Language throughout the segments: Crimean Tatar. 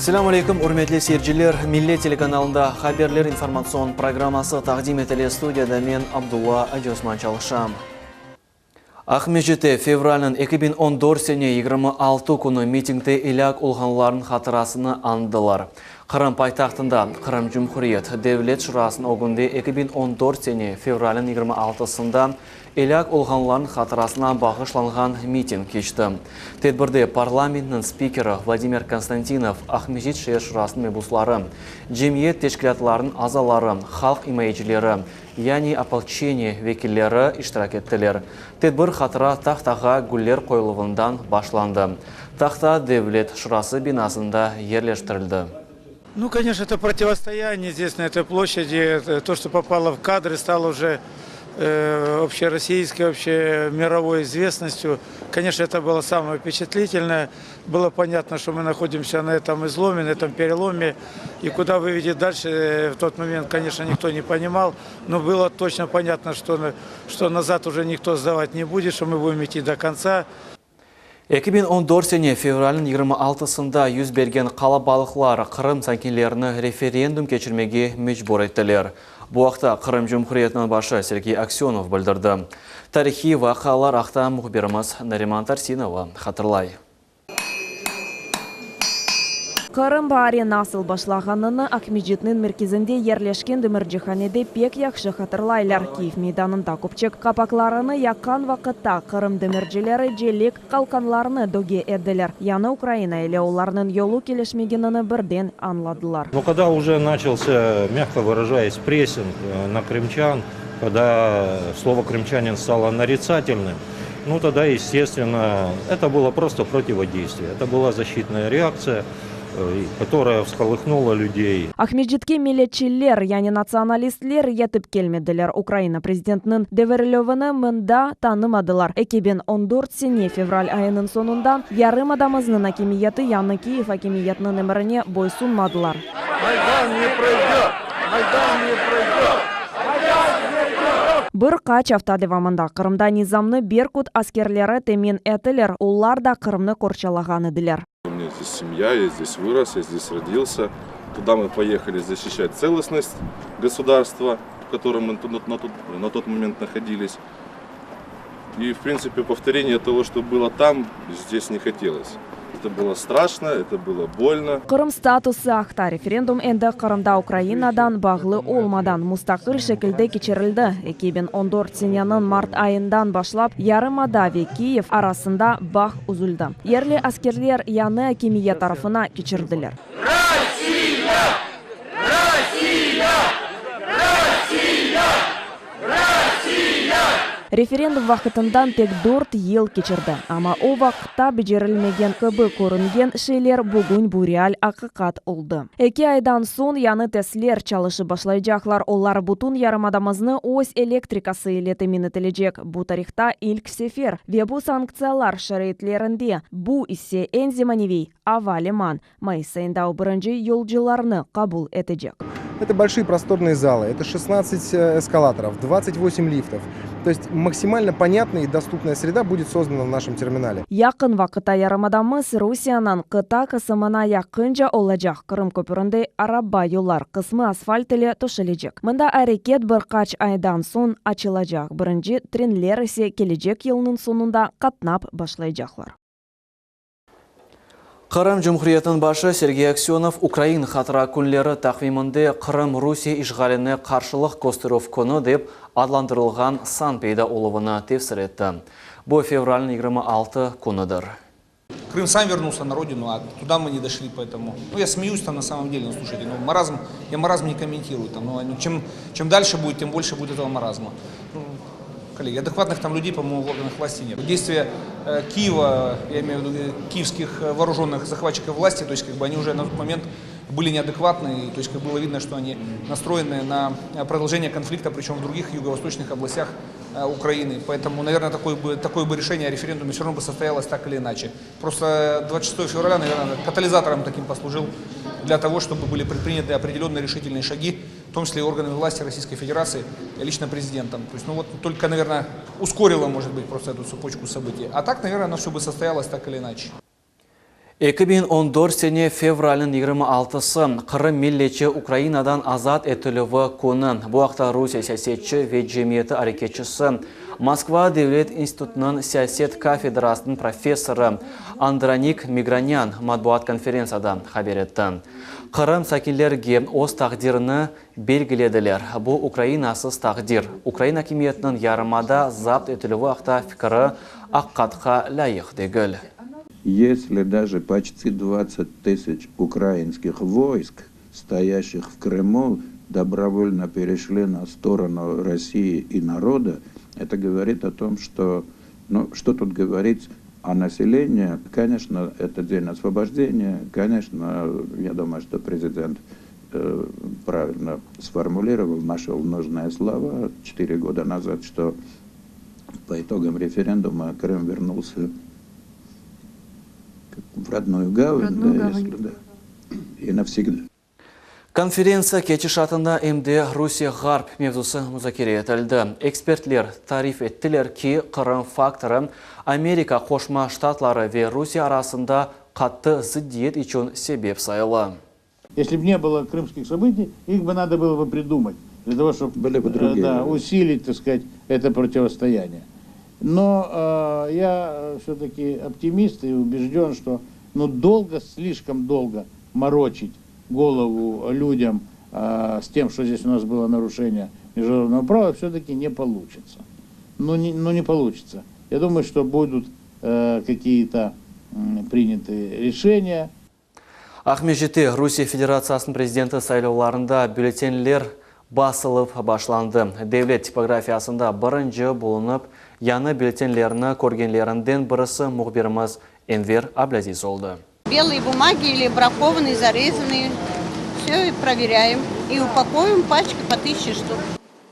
Selâm aleyküm, ürmetli seyirciler! Millet telekanalında Haberler informatsion programması taqdim etile. Studiyada men, Abdulla Acıosman çalışam. Aqmescitte fevralniñ 2014 sene 26 künü mitingde elâk olğanlarnıñ hatırasını añdılar. Qırım paytahtında Qırım Cumhuriyet Devlet Şurasınıñ ögünde 2014 sene fevralniñ 26-sında elâk olğanlarnıñ hatırasına bağışlanğan miting keçti. Tedbirde parlamentniñ spikeri Vladimir Konstantinov, Aqmescit şeer şurasınıñ mebusları, cemiyet teşkilâtlarınıñ azaları, halq imayecileri, yani opolçeniye vekilleri iştirak ettiler. Tedbir hatıra tahtağa güller qoyuluvından başlandı. Tahta Devlet şurası binasında yerleştirildi. Ну, конечно, это противостояние здесь, на этой площади, то, что попало в кадры, стало уже общероссийской, общемировой известностью. Конечно, это было самое впечатлительное. Было понятно, что мы находимся на этом изломе, на этом переломе. И куда выведет дальше, в тот момент, конечно, никто не понимал. Но было точно понятно, что назад уже никто сдавать не будет, что мы будем идти до конца. 2014 sene fevralniñ 26-sında yüz bergen qalabalıqlar Qırım sakinlerini referendum keçirmege mecbur ettiler. Bu aqta Qırım Cumhuriyetiniñ başı Sergey Aksenov bildirdi. Tarihiy vaqialar aqta mühbirimiz Nariman Tarsinova hatırlay. Qırım baari nasıl başlağanını Aqmescitniñ merkezinde yerleşken demircihanede pek yahşı hatırlaylar. Kiyev meydanında köpçek qapaqlarını yaqqan vaqıtta Qırım demircileri çelik qalqanlarını döge ediler. Yañı Ukraina ile olarnıñ yolu kelişmegenini birden añladılar. Но когда уже начался, мягко выражаясь, прессинг на крымчан, когда слово «крымчанин» стало нарицательным, ну тогда, естественно, это было просто противодействие. Это была защитная реакция, которая всколыхнула людей. Aqmescitke milletçiler, yani natsionalistler yetip kelmediler. Ukraina prezidentiniñ devirilüvini mında tanımadılar. 2014 sene fevral ayınıñ soñunda yarımadamıznıñ akimiyeti yañı Kiyev akimiyetiniñ emrine boysunmadılar. Майдан не пройдет! Майдан не пройдет! Bir qaç afta devamında Qırımda nizamnı Berkut askerleri temin ettiler. Olar da Qırımnı qorçalağan ediler. У меня здесь семья, я здесь вырос, я здесь родился. Туда мы поехали защищать целостность государства, в котором мы на тот момент находились. И, в принципе, повторение того, что было там, здесь не хотелось. Это было страшно, это было больно. Qırım statusı aqta referendum endi Qırımda Ukrainadan bağlı olmadan mustaqil şekilde keçirildi. 2014 seneniñ mart ayından başlap yarımada ve Kiyev arasında bağ üzüldi. Yerli askerler yañı akimiyet tarafına keçirdiler. Россия! Россия! Россия! Россия! Referendum vaqtından tek 4 yıl keçirdi. Amma o vaqıtta becerilmegen kibi körüngen şeyler bugün bu real aqiqat oldı. 2 aydan soñ yañı TESler çalışıp başlaycaqlar. Olar bütün yarımadamıznı öz elektrikası ile temin etilecek. Bu tarihta ilk sefer ve bu sanktsiyalar şaraitlerinde bu ise eñ zemaneviy ava liman. Mayıs ayında birinci yolcularnı qabul etecek. Это большие просторные залы, это 16 эскалаторов, 28 лифтов. То есть максимально понятная и доступная среда будет создана в нашем терминале. Yaqın vaqıtta yarımadamız Rusiyeniñ qıta qısmına yaqınca olacaq. Qırım köpründe araba yollar qısmı asfalt ile töşelecek. Mında areket bir qaç aydan soñ açılacaq. Birinci trenler ise kelecek yılnıñ soñunda qatnap başlaycaqlar. Qırım Cumhuriyetiniñ başı Sergey Aksenov Ukrain hatıra künleri taqviminde Qırım Rusiye işğaline qarşılıq kösterüv künü dep adlandırılğan san peyda oluvını tefsir etti. Bu fevralniñ 26 künüdir. Крым сам вернулся на родину, а туда мы не дошли, поэтому... Ну, я смеюсь там на самом деле, ну, слушайте, ну, маразм, я маразм не комментирую, там, ну, чем дальше будет, тем больше будет этого маразма. Ну, коллеги, адекватных там людей, по-моему, в органах власти нет. Действия Киева, я имею в виду киевских вооруженных захватчиков власти, то есть как бы они уже на тот момент были неадекватны, и, то есть как было видно, что они настроены на продолжение конфликта, причем в других юго-восточных областях Украины. Поэтому, наверное, такое бы решение о референдуме все равно бы состоялось так или иначе. Просто 26 февраля, наверное, катализатором таким послужил для того, чтобы были предприняты определенные решительные шаги, в том числе и органами власти Российской Федерации, и лично президентом. То есть, ну вот только, наверное, ускорило, может быть, просто эту цепочку событий. А так, наверное, оно все бы состоялось так или иначе. 2014 sene fevralniñ 26-sı, Qırım milletçi Ukrainadan azat etilüvi künü. Bu aqta Rusiye siyasetçi ve cemiyeti areketçisi, Moskva devlet institutınıñ siyaset kafedrasınıñ professorı Andranik Migranyan matbuat konferentsiyada haber etti. Qırım sakinlerge öz taqdirini belgilediler. Bu Ukrainasız taqdir. Ukrain akimiyetiniñ yarımada zapt etilüvi aqta fikri aqiqatqa lâyıq degil. Если даже почти 20 тысяч украинских войск, стоящих в Крыму, добровольно перешли на сторону России и народа, это говорит о том, что, ну, что тут говорить о населении. Конечно, это день освобождения, конечно, я думаю, что президент правильно сформулировал, нашел нужные слова 4 года назад, что по итогам референдума Крым вернулся в родную гавань, в родную да, гавань. Если, да, и навсегда. Konferentsiya ketişatında em de Rusiye-Ğarp mevzusı muzakere etildi. Ekspertler tarif ettiler ki, Qırım faktorı Amerika Qoşma Ştatları ve Rusiye arasında qattı zıddiyet içün sebep sayıla. Если бы не было крымских событий, их бы надо было бы придумать для того, чтобы Были бы другие. да, усилить, так сказать, это противостояние. Но я все-таки оптимист и убежден, что ну, долго, слишком долго морочить голову людям с тем, что здесь у нас было нарушение международного права, все-таки не получится. Ну, не получится. Я думаю, что будут какие-то приняты решения. Aqmescitte Rusiye Federatsiyasınıñ prezidenti saylavlarında bülletenler basılıp başlandı. Devlet tipografiyasında birinci bulunıp, yañı bülletenlerni körgenlerinden birisi mühbirimiz Enver Ablâziz oldı. Белые бумаги или бракованные, зарезанные. Все проверяем. И упаковываем пачки по 1000 штук.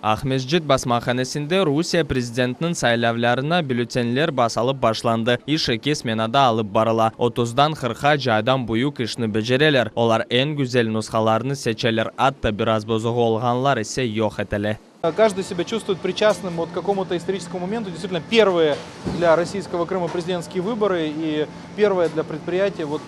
Aqmescit basmahanesinde Rusiye prezidentiniñ saylavlarına bülletenler basılıp başlandı. İş eki smenada alıp barıla. 30-dan 40-qace adam büyük işni becereler. Olar eñ güzel nushalarnı seçeler, atta biraz bozuq olğanlar ise yoq etile. Каждый себя чувствует причастным вот к какому-то историческому моменту. Действительно, первые для российского Крыма президентские выборы и первое для предприятия вот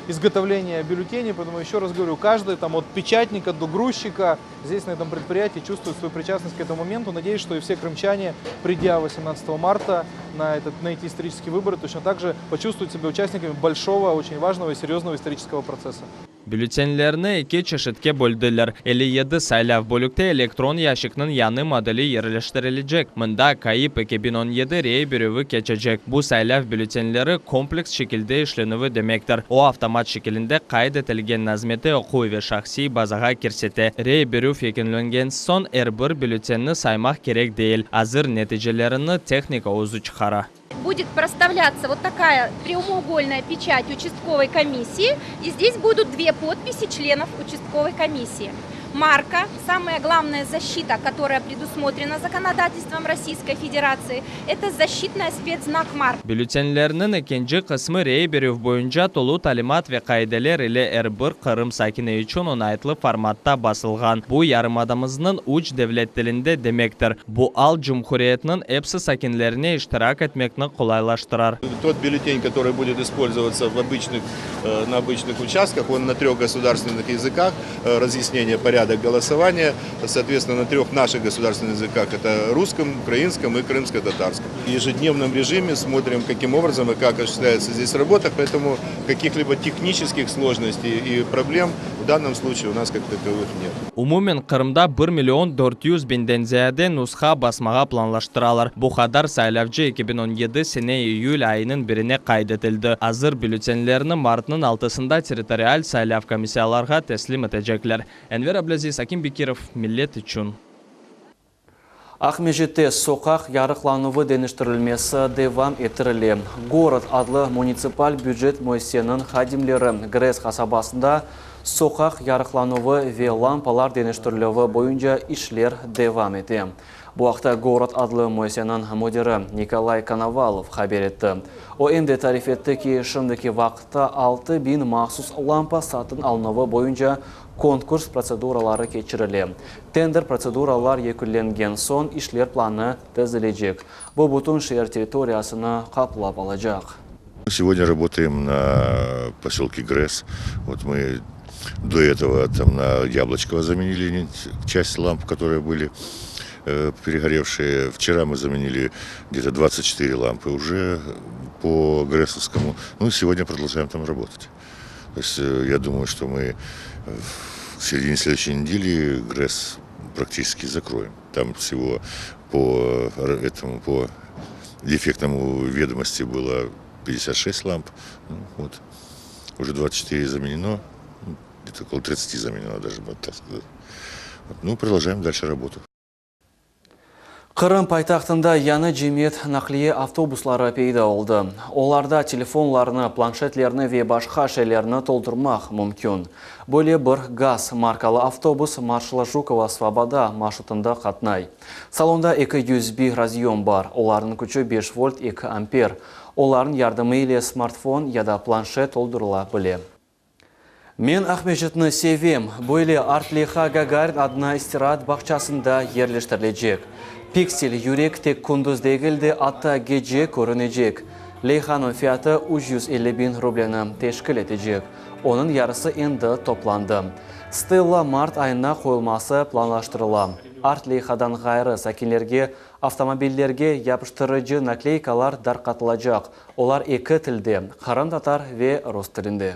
изготовление бюллетеней. Поэтому еще раз говорю, каждый там от печатника до грузчика здесь на этом предприятии чувствует свою причастность к этому моменту. Надеюсь, что и все крымчане, придя 18 марта на эти исторические выборы, точно так же почувствуют себя участниками большого, очень важного и серьезного исторического процесса. Bülletenlerni eki çeşitke böldüler. 57 saylav bölükte elektron yaşikniñ yañı modeli yerleştirilecek. Mında KAIB 2017 rey berüvi keçecek. Bu saylav bülletenleri kompleks şekilde işlenüvi demektir. O avtomat şekilinde qayd etilgen namzeti oquy ve şahsiy bazağa kirsete. Rey berüv yekünlengen soñ er bir bülletenni saymaq kerek değil. Azır neticelerini tehnika özü çıqara. Будет проставляться вот такая прямоугольная печать участковой комиссии. И здесь будут две подписи членов участковой комиссии. Марка, самая главная защита, которая предусмотрена законодательством Российской Федерации, это защитная спецзнак марка. Bülletenlerniñ ekinci qısmı rey berüv boyunca tolu talimat ve qaideler ile er bir Qırım sakini içün oñaytlı formatta basılğan. Bu yarımadamıznıñ üç devlet tilinde demektir. Bu al cumhuriyetniñ epsi sakinlerine iştirak etmekni qolaylaştırar. Тот бюллетень, который будет использоваться на обычных участках, он на трех государственных языках, разъяснение порядок голосования, соответственно, на трех наших государственных языках, это русском, украинском и крымско-татарском. В ежедневном режиме смотрим, каким образом и как осуществляется здесь работа, поэтому каких-либо технических сложностей и проблем в данном случае у нас как таковых нет. Umumen Qırımda 1 million 400 biñden ziyade nusha basmağa planlaştıralar. Bu qadar saylavcı 2017 sene iyül ayınıñ birine qayd etildi. Azır bülletenlerni martnıñ 6-sında territorial saylav komissiyalarğa teslim etecekler. Enver Ablâziz, Akim Bekirov, Millet içün. Aqmescitte soqaq yarıqlanuvı deñiştirilmesi devam ettirile. Gorod adlı munitsipal bücet müessiseniñ hadimleri GRES qasabasında soqaq yarıqlanuvı ve lampalar deñiştirilüvi boyunca işler devam ete. Bu aqta Gorod adlı müessiseniñ müdiri Nikolay Konovalov haber etti. O em de tarif etti ki, şimdiki vaqıtta 6000 mahsus lampa satın alınuvı boyunca konkurs protseduraları keçirile. Tender protseduralar yekünlengen soñ işler planı tizilecek. Bu bütün şeer territoriyasını qaplap alacaq. Сегодня работаем на поселке ГРЭС. Вот мы до этого там на Яблочково заменили часть ламп, которые были э, перегоревшие. Вчера мы заменили где-то 24 лампы уже по ГРЭСовскому. Ну, сегодня продолжаем там работать. То есть э, я думаю, что мы в середине следующей недели ГРЭС практически закроем. Там всего по этому, по дефектному ведомости было 56 ламп. Ну, вот. Уже 24 заменено, где-то около 30 заменено даже, вот так сказать. Ну, продолжаем дальше работу. Qırım paytahtında yañı cemiyet naqliye avtobusları peyda oldı. Olarda telefonlarnı, planşetlerni ve başqa şeylerni toldurmaq mümkün. Böyle bir GAZ markalı avtobus Marşala Jukova Svoboda marşrutında qatnay. Salonda eki USB razyom bar, olarnıñ küçü beş volt eki amper. Olarnıñ yardımı ile smartfon ya da planşet toldurıla bile. Men Aqmescitni sevem. Böyle art-leyha Gagarin adına istiraat bağçasında yerleştirilecek. Piksel yürek tek kündüz degil de, atta gece körünecek. Leyhanıñ fiyatı 350 biñ rubleni teşkil etecek. Onıñ yarısı endi toplandı. Stella mart ayına qoyulması planlaştırıla. Art-leyhadan ğayrı, sakinlerge avtomobillerge yapıştırıcı nakleykalar darqatılacaq, olar eki tilde, qırımtatar ve rus tilinde.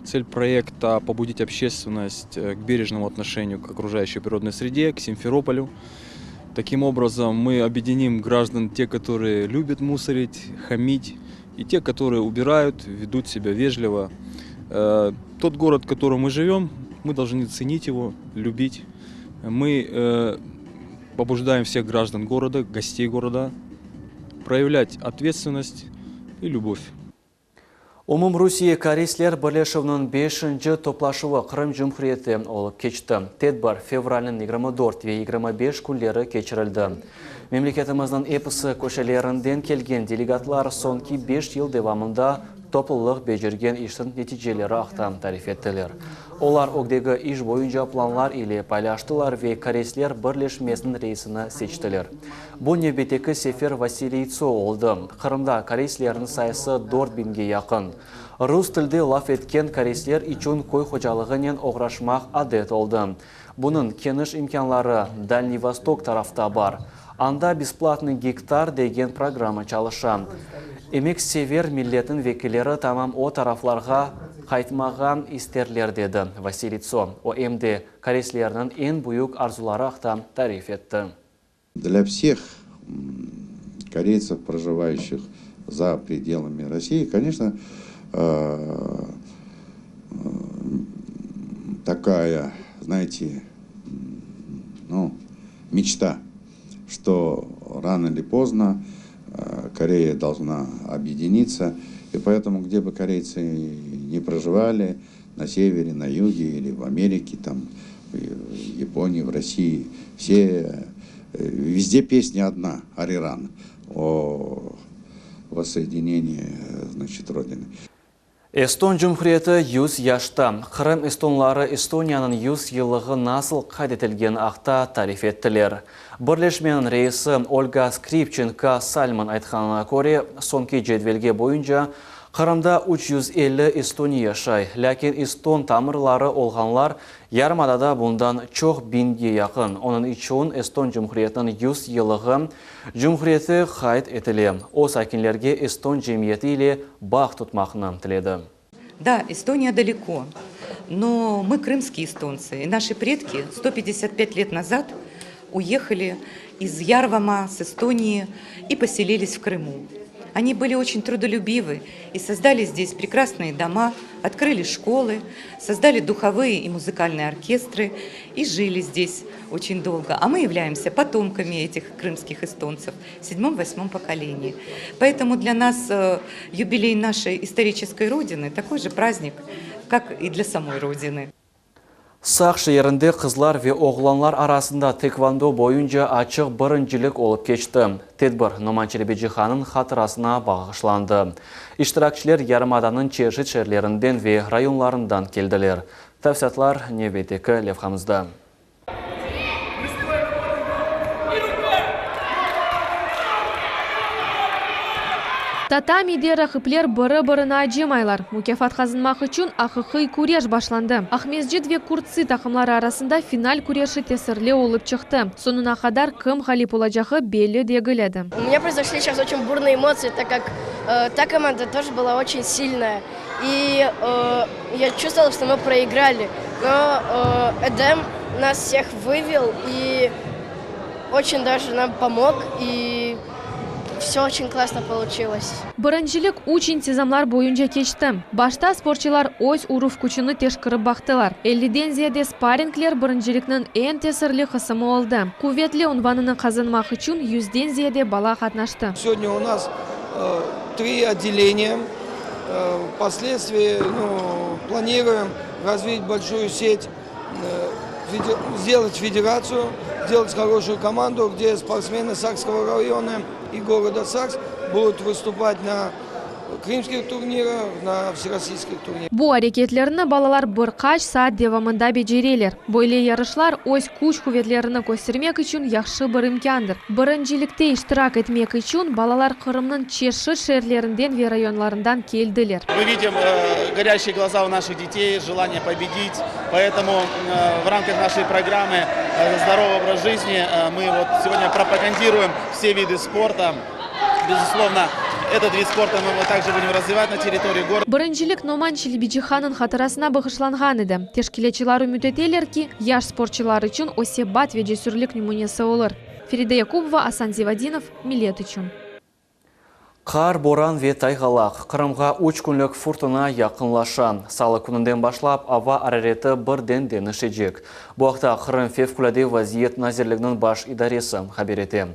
Цель проекта – побудить общественность э, к бережному отношению к окружающей природной среде, к Симферополю. Таким образом, мы объединим граждан, те, которые любят мусорить, хамить, и те, которые убирают, ведут себя вежливо. Э, тот город, в котором мы живем, мы должны ценить его, любить. Мы э, побуждаем всех граждан города, гостей города проявлять ответственность и любовь. Umumrusiye koreysler birleşüviniñ beşinci toplaşuvı Qırım Cumhuriyetinde olıp keçti. Tedbir fevralniñ 24 ve 25 künleri keçirildi. Memleketimizniñ episi köşelerinden kelgen delegatlar soñki beş yıl devamında toplulıq becergen işniñ neticeleri aqta tarif ettiler. Olar ögdegi iş boyunca planlar ile paylaştılar ve koreysler birleşmesiniñ reisini seçtiler. Bu nevbetteki sefer Vasiliy Tso oldı. Qırımda koreyslerniñ sayısı dört biñge yaqın. Rus tilde laf etken koreysler içün köy hocalığınen oğraşmaq adet oldı. Bunıñ keniş imkânları Dalniy Vostok tarafta bar. Anda Besplatnıy gektar degen programma çalışa. Emeksever milletniñ vekilleri tamam o taraflarğa qaytmağa isterler, dedi Vasiliy Tso. O em de koreyslerniñ eñ büyük arzuları aqta tarif etti. Для всех корейцев, проживающих за пределами России, конечно, э, такая, знаете, ну, мечта, что рано или поздно э, Корея должна объединиться. И поэтому, где бы корейцы не проживали, на севере, на юге или в Америке, там, в Японии, в России, все, э, везде песня одна, Ариран, о воссоединении, значит, Родины. Eston Cumhuriyeti 100 yaşta. Qırım estonları Estoniyanıñ 100 yıllığı nasıl qayd etilgeni aqta tarif ettiler. Birleşmeniñ reisi Olga Skripçenko-Salmon aytqanına köre, soñki cedvelge boyunca Qırımda 350 estoniy yaşay, lâkin eston tamırları olğanlar yarımadada bundan çoq biñge yaqın. Onıñ içün Eston Cumhuriyetiniñ 100 yıllığı cumhuriyette qayd etile. O, sakinlerge eston cemiyeti ile bağ tutmaqnı tiledi. Да, Эстония далеко, но мы крымские эстонцы, и наши предки 155 лет назад уехали из Ярвама, с Эстонии и поселились в Крыму. Они были очень трудолюбивы и создали здесь прекрасные дома, открыли школы, создали духовые и музыкальные оркестры и жили здесь очень долго. А мы являемся потомками этих крымских эстонцев в седьмом-восьмом поколении. Поэтому для нас э, юбилей нашей исторической родины такой же праздник, как и для самой родины. Saq şeerinde qızlar ve oğlanlar arasında taekvondo boyunca açıq birincilik olıp keçti. Tedbir Noman Çelebicihannıñ hatırasına bağışlandı. İştirakçiler yarımadanıñ çeşit şeerlerinden ve rayonlarından keldiler. Tafsilâtlar nevbetteki levhamızda. Tatamide raqipler biri-birini acımaylar. Mukâfat qazanmaq içün aqiqiy küreş başlandı. Aqmescit ve Kurtsı taqımları arasında final küreşi tesirli olıp çıqtı. Soñuna qadar kim ğalip olacağı belli degil edi. У меня произошли сейчас очень бурные эмоции, так как та команда тоже была очень сильная. И я чувствовала, что мы проиграли. Но Эдем нас всех вывел и очень даже нам помог. И все очень классно получилось. Birincilik üç intizamlar boyunca keçti. Başta sportçılar öz uruv küçüni teşkirip baqtılar. Elliden ziyade sparringler birincilikniñ eñ tesirli qısımı oldı. Quvetli unvanını qazanmaq içün yüzden ziyade bala qatnaştı. Сегодня у нас три отделения. Впоследствии, ну, планируем развить большую сеть, сделать федерацию, сделать хорошую команду, где спортсмены Сакского района и города Сакс будут выступать на крымских турнирах, на всероссийских турнирах. Bu areketlerni balalar bir qaç saat devamında becereler. Böyle yarışlar öz küç-quvetlerini köstermek içün yahşı bir imkândır. Birincilikte iştirak etmek içün balalar Qırımnıñ çeşit şeerlerinden ve rayonlarından keldiler. Мы видим горящие глаза у наших детей, желание победить. Поэтому в рамках нашей программы «Здоровый образ жизни» мы вот сегодня пропагандируем все виды спорта. Безусловно, этот вид спорта мы также будем развивать на территории города. Birincilik Noman Çelebicihannıñ hatırasına bağışlanğan edi. Teşkilâtçılar ümüt eteler ki, yaş sportçılar içün o sebat ve cesürlik nümünesi olur. Feride Yakubova, Asan Zivadinov, Millet içün. Qar, boran ve tayğalaq. Qırımğa üç künlük furtuna yaqınlaşa. Salı kününden başlap ava arareti birden deñişecek. Bu aqta Qırım Fevqulâde vaziyet nazirliginiñ baş idaresi haber ete.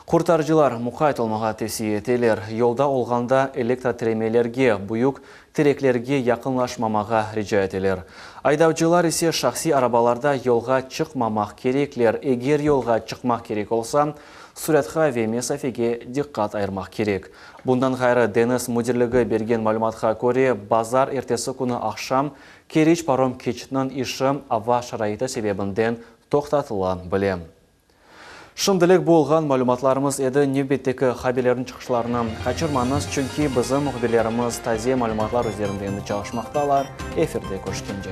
Qurtarıcılar muqayt olmağa tevsiye eteler, yolda olğanda elektrotiremelerge, büyük tereklerge yaqınlaşmamağa rica eteler. Aydavcılar ise şahsiy arabalarda yolğa çıqmamaq kerekler, eger yolğa çıqmaq kerek olsa, süratqa ve mesafege diqqat ayırmaq kerek. Bundan ğayrı, deñiz müdirligi bergen malümatqa köre, bazar ertesi künü aqşam Keriç parom keçitiniñ işi ava şaraiti sebebinden toqtatıla bile. Şimdilik bu olğan malümatlarımız edi. Nevbetteki haberlerniñ çıqışlarını qaçırmañız, çünki bizim mühbirlerimiz taze malümatlar üzerinde endi çalışmaqtalar. Efirde körüşkence.